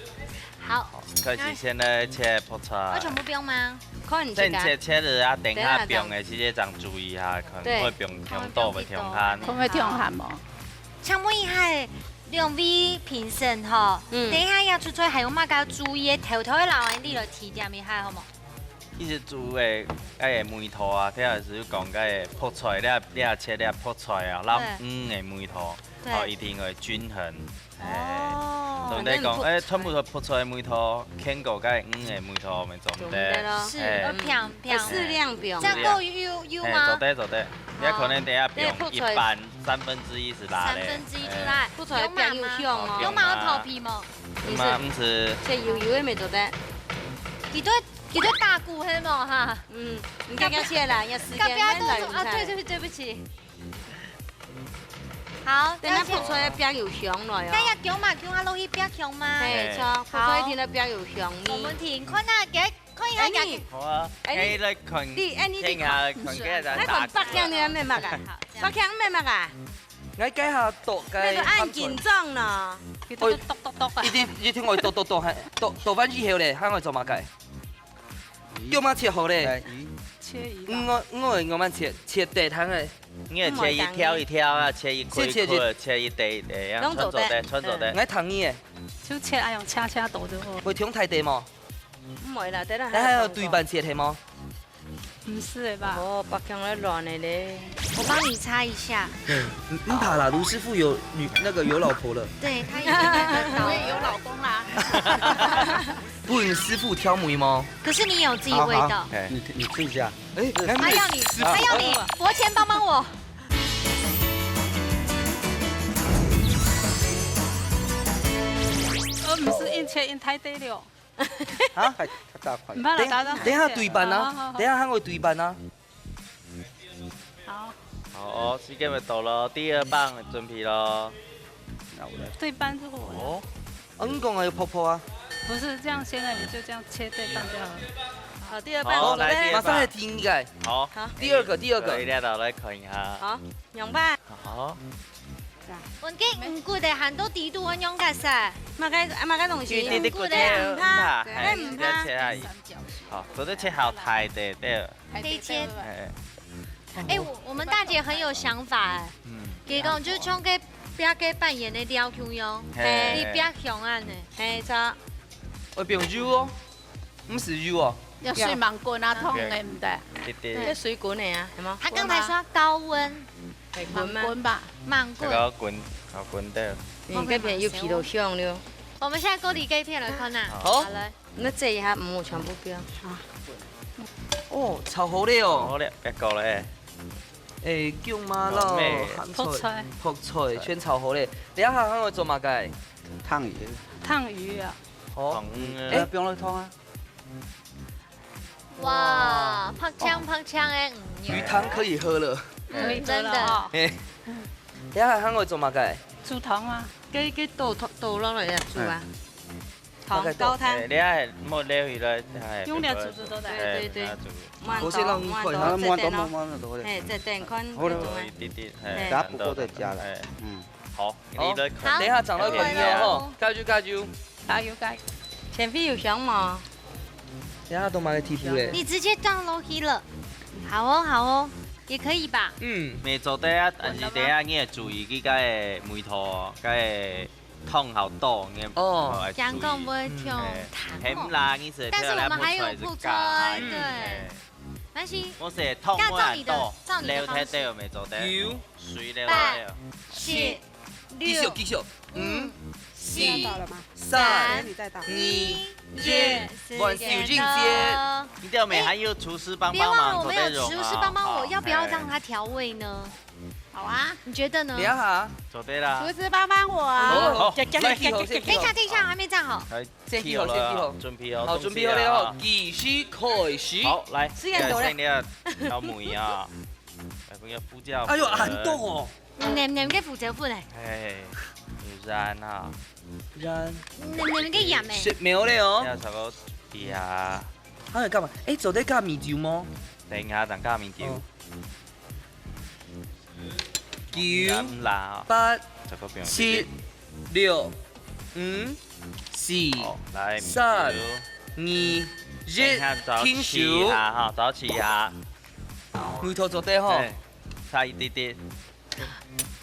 好，開始先來切泡菜。要全部放嗎？看你自家。先切切仔啊，等下放个時節正注意下，可能會放忒多，會忒鹹。會毋會忒鹹哦？請問一下，兩位評審吼，嗯。等一下要出菜還有麼个注意个？偷偷个摎𠊎俚來提點一下，好無？ 其實煮个，該个味道啊，聽老師講該个泡菜，你啊，你啊切了泡菜啊，摎對。魚个味道，對。哦，一定會均衡。哎，哦。總得講，哎，全部都泡菜味道，牽過該魚个味道，咪做毋得。做毋得咯。是，哎。要平平。適量放。這樣夠油油哎，嗎？做得做得，你可能等下放一半，三分之一係辣个。三分之一就辣。哎。泡菜放有香哦。有麻油頭皮無？有麻，毋係。切幼幼个咪做得。佢對 佢都打鼓係無哈？嗯，你剛剛切啦，要時間隔壁都做啊，慢來。對，對，對不起。好，等下泡菜要煸有香來哦。該要薑嘛，薑啊，落去煸香嘛。嘿，著，泡菜一定要煸有香味。我們停，看啊，給看一下，哎，你，好啊，哎，你，哎，來看，你，哎，你，看一下，看一下，來看北京你愛咩物啊？好，這樣。北京咩物啊？ 𠊎該下剁个，你都恁緊張呢。佢剁剁剁剁啊。一定，一定會剁剁剁，還剁，剁完以後咧，還會做麼个？肉嘛切好咧。來，魚。切魚吧。魚，魚，魚嘛切，切短條个。你也切一條一條啊，切一塊一塊，切一塊一塊，攏做得。全做得，全做得。嗯。𠊎同意誒。就切，哎喲，恰恰剁就好。會忒大塊無？毋會啦，等下還有對半切係無？ 毋係个吧？哦，北京來亂个咧。我幫你擦一下。嗯，你，你怕啦，盧師傅有女，那個有老婆了。對，他已經在那邊搞了。我也有老公啦。不，你師傅挑眉毛。可是你有自己味道。好，好，哎。你，你試一下。哎，他要你，師傅。他要你，伯謙幫幫我。呃，毋係，恁切恁大塊了。 啊？太，太大塊。毋怕啦，等，打打等一下對半啊，好，好，好。等一下還會對半啊。好。好哦，時間要到了，第二棒準備咯。那我來。對半就好了。哦。啊，你講還有泡泡啊？不是，這樣現在你就這樣切對半就好了。好，第二棒，好，來，第二棒。馬上來聽一個。好。好。第二個，第二個。所以大家來看一下。好，仰般？好。 阮个魚骨个，還都底肚，我仰結煞？麼个，啊，麼个東西？魚骨个，毋怕，毋怕，哎，毋怕。直接切下去。好，做得切好大个，對。可以切。哎。哎，我，我們大姐很有想法哎。嗯。佢講，就像該煸个煥圓个料共樣，嘿。你煸香恁呢。嘿，著。會放油哦。 毋係油哦。要水猛滾啊，燙个毋得。對，對。這水滾个啊，係無？他剛才說高溫。猛滾嗎？猛滾吧。猛滾。這個要滾，要滾的。嗯，這片又皮都香了。我們現在過離這片來看吶。好。好，來。那這一下，嗯，我全部不要。哦，炒好了哦。好了，別搞了，哎。哎，薑嫲咯，哦，咩？鹹菜、泡菜。泡菜，全炒好了。等一下還會做麼个？燙魚。燙魚啊。哦。燙魚啊。哎，不用了燙啊。 哇，白淨白淨个魚。魚湯可以喝了。可以喝了哦。真的。哎，等一下還會做麼个？煮湯啊。該，該倒，倒落來啊，煮啊。嗯。湯，大概倒。高湯。哎，你還莫撈起來，哎，用料煮煮都得。哎，對，對，對。拿煮。慢刀，我先讓你快一下。慢刀，慢刀，慢刀，慢刀。哎，再等，看，好了。看，一滴滴，哎，哎。等下不夠再加了。哎。嗯。好，好，你來看。等一下，長老看你哦，好。吼，加油，加油。 加油，加油。前面有香嗎？等下都買个替補嘞。你直接倒落去了。好哦，好哦，也可以吧？嗯。乜做得啊，但是等下你愛注意佢个味道哦，个湯好多，你哦。愛注意。香港會忒哎，淡哦。鹹啦，你是但是我們還有泡菜，對。哎。但是我是湯會多，要照你的，照你的方式。撈忒掉乜做得。有。水撈忒掉。八、七、 繼續，繼續。五、四、三、二、一，換小靜姐。你兜乜還有廚師幫幫忙，別忘了我們有廚師幫幫我，做得用啊。要不要讓他調味呢？哎。好啊，你觉得呢？你好啊。做得啦。厨师帮帮我啊。好，好，好，来，来，来，来，等一下，等一下，还没站好。来，先起好，先起好。准备好，好，准备好了哦，继续开始。好，来，时间到了。来，先来调味啊。来，不要副教。哎呦，很冻哦。黏黏个胡椒粉哎。哎，有然啊。然。黏黏个盐哎。是没有了哦。要差不多底下。还要干嘛？哎，做得加米酒吗？等一下，等加米酒。哦。 九、八、七、六、五、四、三、二、一，停手。等一下，哈，早起一下。味道做得吼。哎，差一滴滴。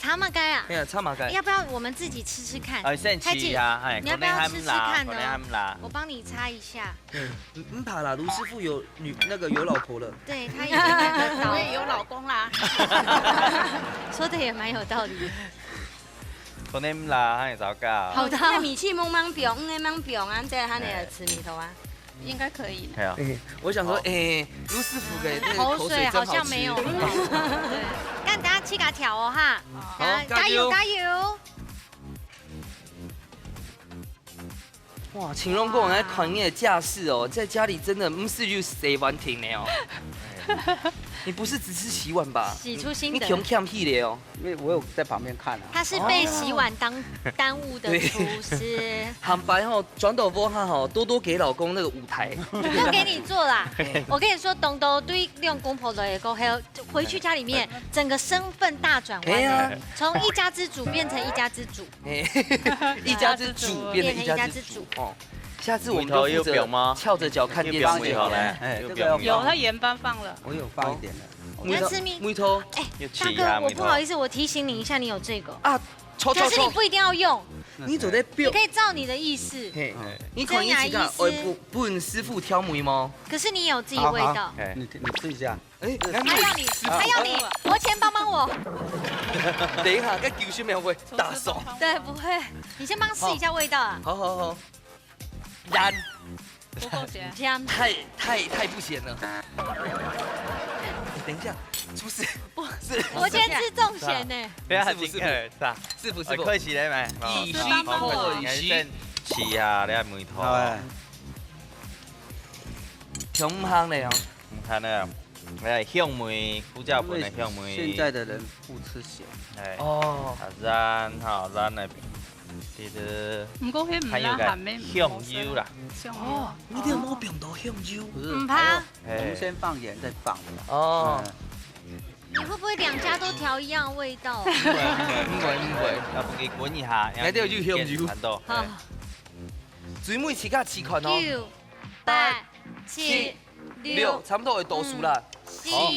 差麼个啊？哎呀，差麼个？要不要我们自己吃吃看？哎，先吃一下，哎，你要不要吃吃看呢？可能还不辣，可能还不辣。我帮你擦一下。 嗯，嗯，不怕啦，卢师傅有女，那个有老婆了。对，他已经看得到。我也有老公啦。说得也蛮有道理。可能啦，还有糟糕。好的。那米去蒙蒙表，嗯，蒙表啊，这样他那个吃米头啊。应该可以。哎呀，哎，我想说，好。哎，卢师傅给那个口水好像没有很好。对，但等下去给他调哦哈。好，加油，加油。加油。 哇，青龍哥，我来看你的架势哦，在家里真的毋係有洗碗定的哦。你不是只是洗碗吧？洗出新的。你，你窮欠屁的哦。因为我有在旁边看啊。他是被洗碗耽，耽误的厨师。坦白吼，转到屋下吼，多多给老公那个舞台。就给你做啦。我跟你说，东东对两公婆来讲，还有回去家里面，整个身份大转弯呢，哎呀。从一家之主变成一家之主。 哎，一家之主变成一家之主哦。下次我们就负责翘着脚看电视。有表妹好了，哎，这个要放。有，他盐巴放了。我有放一点了。你要吃米？木头。哎，大哥，我不好意思，我提醒你一下，你有这个。啊，抽，抽，抽。可是你不一定要用。你做得表。你可以照你的意思。嘿，你可以一起看，这样意思。哎，不，不能师傅挑眉毛。可是你有自己味道。好，好。哎。你，你试一下。 哎，还要你，还要你，我钱帮帮我。等一下，该九十秒会打爽。对，不会，你先帮试一下味道啊。好，好，好。盐。不够咸。甜。太，太，太不咸了。哎，等一下，厨师，不是，我今天吃重咸呢。不要很是不是？是不是？哎，客气了没？哦，一起，好，一起。是啊，你还没投。哎。同行的哦。你看那个。 哎，香味，胡椒粉的香味。因为现在的人不吃咸。哎，哦。啊，然后，然后，其实毋过，迄毋係鹹咩，香油啦。香油。哦，你哋有冇放到香油？毋怕。哎。我们先放盐，再放的啦。哦。嗯。你会不会两家都调一样的味道啊？不会，不会，不会，不会。要不给滚一下，那就有香油。看到。好。哎。最尾自家试看哦。九、八、七、六，差不多會倒數啦。嗯，四、好。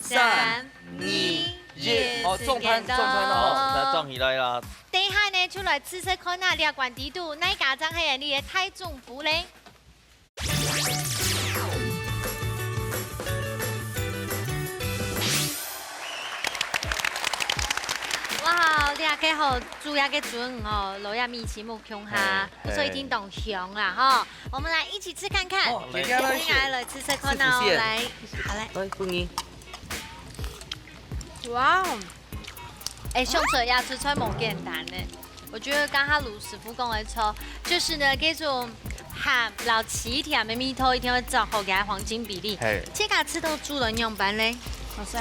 三、二、一，好，中餐，時間到。中餐了吼。好，那中起來了。等一下呢，就來試試看啊，這關底肚，哪一家正係你个大丈夫咧？哇，這个好煮這个豬肉哦，落這米篩目共下，嘿，所以一定當香啦吼。嘿。 我們來一起吃看看。哦，來，來，來，來，試試看哦，試試先。來，好來。來，歡迎。哇哦，哎，想出這道菜無簡單呢。我覺得剛剛盧師傅講个著，就是呢，這種鹹摎鹹甜个味道一定要掌握佢个黃金比例。嘿。自家試著豬肉仰般咧？好食。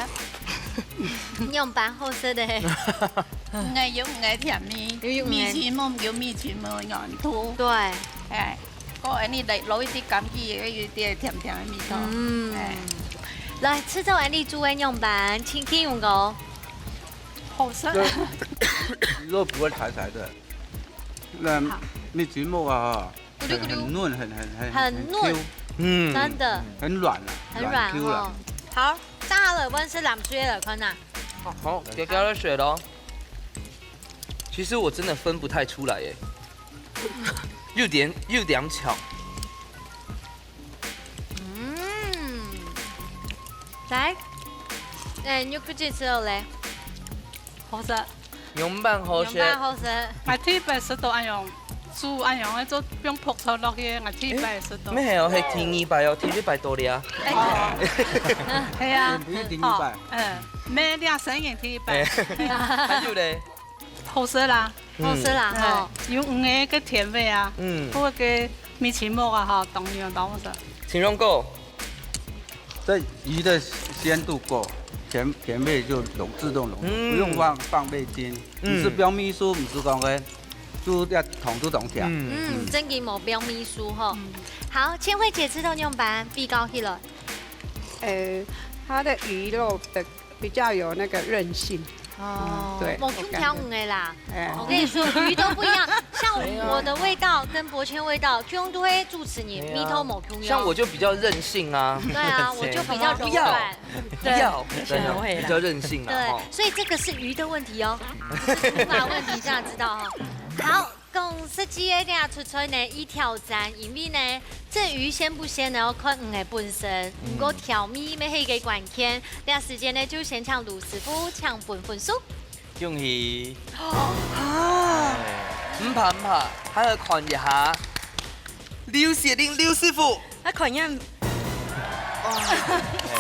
仰般好食个？ 毋係有毋係甜味，有有毋係。米篩目有米篩目个軟度。對。哎，過安尼來落一滴枸杞，有一滴甜甜个味道。嗯。哎。來，試著安尼煮个仰般，輕輕有無？好食。對，肉不會柴柴的，那米篩目啊，咕嚕咕嚕。很，很嫩，很，很，很，很嫩。很Q，嗯。真的。很軟啊，很軟軟Q啦。哦。好，接下來我們係藍水个來看啊。 好，加加了水咯。其實我真的分不太出來耶，有點，有點巧。嗯，來，哎，你有不介意吃了嘞？好食。仰般好食？仰般好食？𠊎第一擺食到恁樣，煮恁樣个做放覆菜落去，𠊎第一擺食到。沒有，係第二擺哦，第一擺到了啊。哎，係啊，不是第二擺。好，嗯。咩，這生意第一擺。哎，還有咧？好食啦。嗯。好食啦，哎，吼。有魚个甜味啊，嗯。不過个米篩目啊，吼，當然當好食。請用過。這魚的鮮度夠，甜，甜味就濃，自動濃，嗯。不用放，放味精。嗯。毋使放米酥，毋使講个，就這糖都當甜。嗯。嗯，真个無放米酥吼。嗯。好，千惠姐食到仰般？比較起來。呃，它的魚肉的比較有那個韌性。哦，嗯，對，無共樣个啦。我感覺。哎。我跟你說，魚都不一樣，像我的味道跟博謙味道，全部都會主持人，哎呀。味道無共樣。像我就比較任性啊。對啊，我就比較柔軟。不要，不要，對。真的，不會啦。比較任性啦，對，吼。所以這個是魚的問題哦，不是廚房問題，這樣知道哈。好， 講實際个，這出菜呢，一挑戰，因為呢，這魚鮮不鮮呢，要看魚个本身，嗯。毋過調味乜係一個關鍵。這時間呢，就先請盧師傅請分分數。恭喜！啊！哎。毋怕毋怕，還要看一下。劉雪玲劉師傅。啊，看一下。恭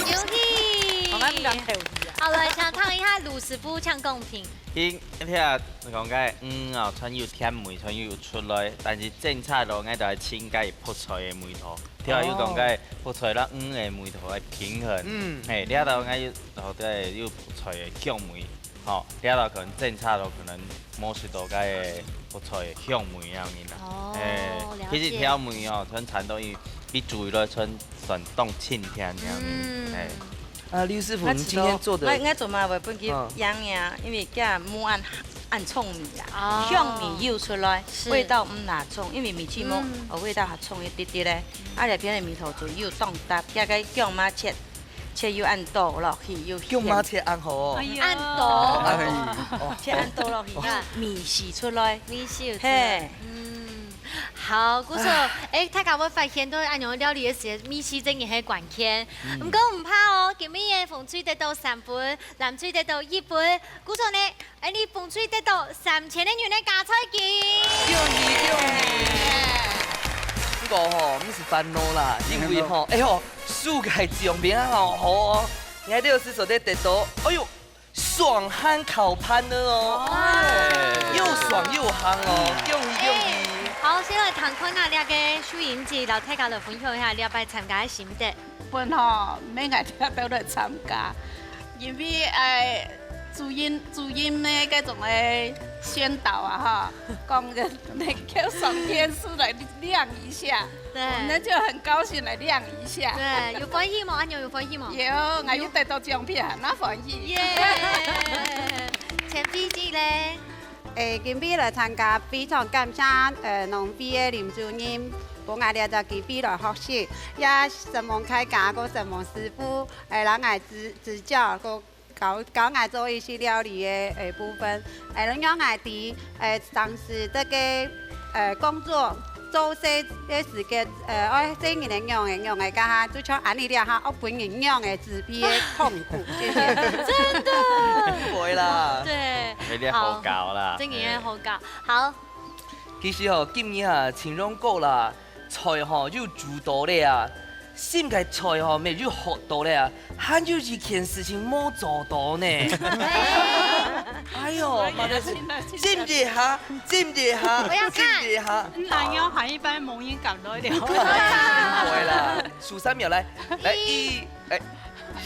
喜！我們毋敢投資啊。好，來，請聽一下盧師傅請公平。 佢，佢講个魚哦，全有甜味，全有出來，但是爭差咯，𠊎就係尋該覆菜个味道。聽又講个覆菜啦，魚个味道來平衡。嗯。嘿，這道𠊎又，然後再又覆菜个香味，吼，這道可能爭差咯，可能無食到該覆菜个香味樣樣啦。哦，嘿，了解。其實調味哦，全餐都有比煮落全算當清甜樣樣。嗯。嘿。 啊，劉師傅，你今天做的，𠊎，𠊎做嘛會分佢嗯。養呀，因為佢無恁，恁重味啦，哦。香味又出來，是。味道毋那重，因為米篩目，嗯。哦，味道較重一滴滴咧。啊，這片个味道就又當搭，佢个薑嫲切，切又恁多落去，又香。薑嫲切恁好哦。哎呀。恁多。哎，哦。切恁多落去，哦。又米絲出來。米絲有出來。嘿。嗯。 好，故所，哎，大家會發現到恁樣料理个時，米絲正經係關鍵。嗯。毋過毋怕哦，今日个紅隊得到三分，藍隊得到一分。故所呢，哎，你紅隊得到三千个銀个加菜金。恭喜恭喜！耶！毋過吼，毋使煩惱啦，因為吼，哎喲，輸个獎品啊，吼，好哦，𠊎兜係做得得到，哎喲， 爽餡烤盤呢哦。哇！又爽又香哦，恭喜恭喜！哎，好，先來聽看啊，這个秀英姐摎大家來分享一下這擺參加个心得。本吼，毋係𠊎兜來參加，因為，哎，主任，主任呢，該種个宣導啊，吼，講个能夠上電視來亮一下。 對。我們就很高興來亮一下。對，有歡喜無？恁樣有歡喜無？有，𠊎有得到獎品，還蠻歡喜。耶！前輩姐咧？誒，今晡日來參加，非常感謝，呃，農會个林主任，分𠊎這隻機會來學習，也承蒙大家，還有承蒙師傅，誒，摎𠊎指，指教，還有 教，教𠊎做一些料理个，誒，部分。誒，讓𠊎知，誒，當時這個，誒，工作做事个時間，誒，愛做人个樣个，樣个，該下就像恁樣這下，愛分人樣个自卑个痛苦，謝謝。真的。不會啦。對。有點好搞啦。好，真个好搞。好。其實吼，今日啊，請用過啦， 菜吼又煮到了啊，新个菜吼乜又學到了啊，還有一件事情無做到呢。哎喲，媽的，靜一下，靜一下，不要看。靜一下。嗯，懶腰還一般蒙眼感都有點。不會啦，數三秒，來，來，一，哎，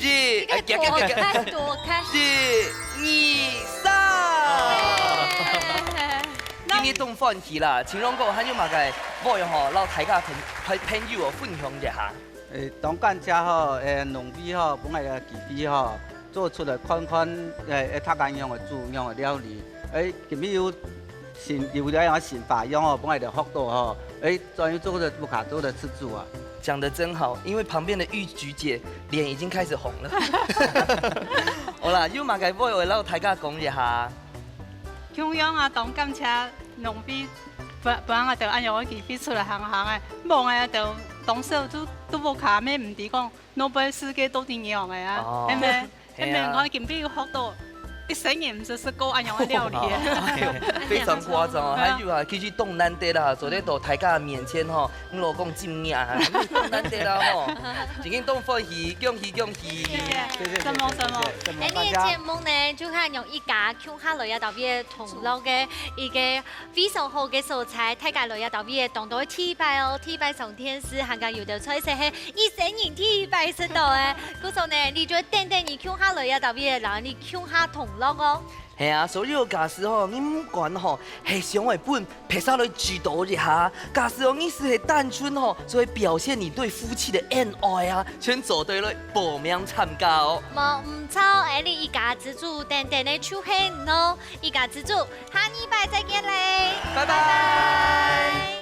一，哎，你可以躲開，躲開。一，二，三。哎。 今日當歡喜啦，請用過還有麼个話吼，摎大家朋，朋，朋友哦分享一下。誒，當感謝吼，誒，農會吼，分𠊎个機會吼，做出來看看，誒，誒，大家樣个煮樣个料理。誒，今日有新，有這樣新花樣哦，分𠊎學到吼。誒，專業做个屋下做个自主啊。講得真好，因為旁邊的玉菊姐臉已經開始紅了。好啦，有麼个話摎大家講一下。 共樣啊，當感謝農會分，分𠊎兜恁樣个機會出來行行个，無𠊎兜當時就，都無卡，乜毋知講外背世界到底仰个啊，哦。係無？係無？係啊。𠊎今晡日有學到，一生人毋識食過恁樣个料理。哎喲，非常誇張哦！還有啊，其實當難得啦，做得到大家面前吼，你老公敬業啊，當難得啦吼，已經當歡喜，恭喜恭喜！謝謝，承蒙承蒙。哎，你个節目呢，就看用一家共下來啊，特別同樂个一个非常好个素材，大家來啊，特別當多第一擺哦，第一擺上電視，還加有的菜色係一生人第一擺食到个。故所呢，你就等等你共下來啊，特別，然後你共下同樂哦。 係啊，所以假使吼，你毋管吼，係想愛分別儕來指導一下，假使哦，你只係單純吼，想愛表現你對夫妻个恩愛啊，全做得來報名參加哦。無毋著，𠊎俚一家之煮等等个就係你哦，一家之煮，下禮拜再見咧，拜拜。